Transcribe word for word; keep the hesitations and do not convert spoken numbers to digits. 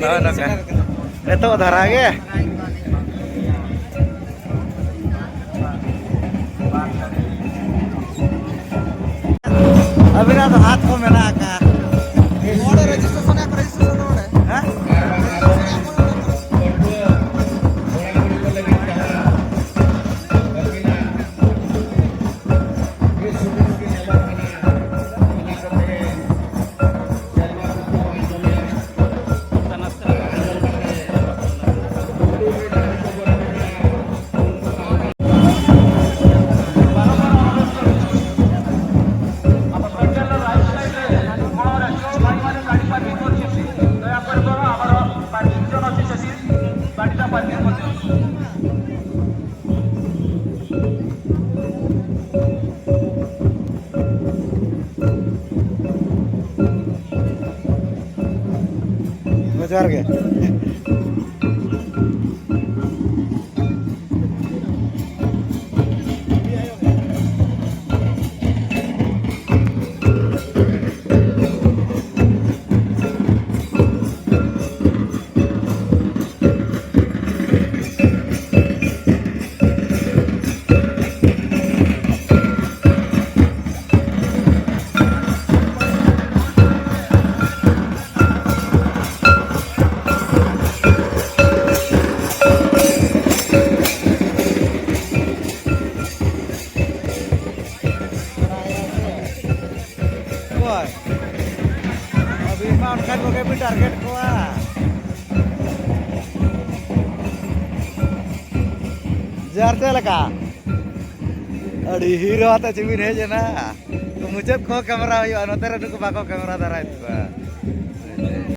ᱦᱳᱭ, ᱱᱚᱝᱠᱟ᱾ ᱱᱤᱛᱚᱜ ᱫᱷᱟᱨᱟ ᱜᱮ᱾ ᱟᱹᱵᱤᱱᱟᱜ ᱫᱚ ᱦᱟᱛ ᱠᱚ ᱢᱮᱱᱟᱜ ᱟᱠᱟᱫ᱾ ᱱᱚᱰᱮ ᱨᱮᱡᱤᱥᱴᱨᱮᱥᱚᱱ ᱟᱠᱚ, ᱨᱮᱡᱤᱥᱴᱨᱮᱥᱚᱱ ᱱᱚᱰᱮ᱾ ᱦᱮᱸ? ᱡᱚᱦᱟᱨ ᱜᱮ᱾ ᱚᱠᱚᱭ? ᱟᱹᱵᱤᱱ ᱢᱟ ᱚᱱᱠᱟᱱ ᱠᱚᱜᱮ ᱵᱤᱱ ᱴᱟᱨᱜᱮᱴ ᱠᱚᱣᱟ᱾ ᱡᱟᱨ ᱪᱮᱫ ᱞᱮᱠᱟ? ᱟᱹᱰᱤ ᱦᱤᱨᱳ ᱟᱛᱮ ᱪᱮᱫ ᱵᱤᱱ ᱦᱮᱡ ᱮᱱᱟ? ᱢᱩᱪᱟᱹᱫ ᱠᱚ ᱠᱮᱢᱮᱨᱟ ᱦᱩᱭᱩᱜᱼᱟ, ᱱᱚᱛᱮ ᱨᱮ ᱱᱩᱠᱩ ᱵᱟᱠᱚ ᱠᱮᱢᱮᱨᱟ ᱫᱟᱨᱟᱭᱮᱫ ᱠᱚᱣᱟ᱾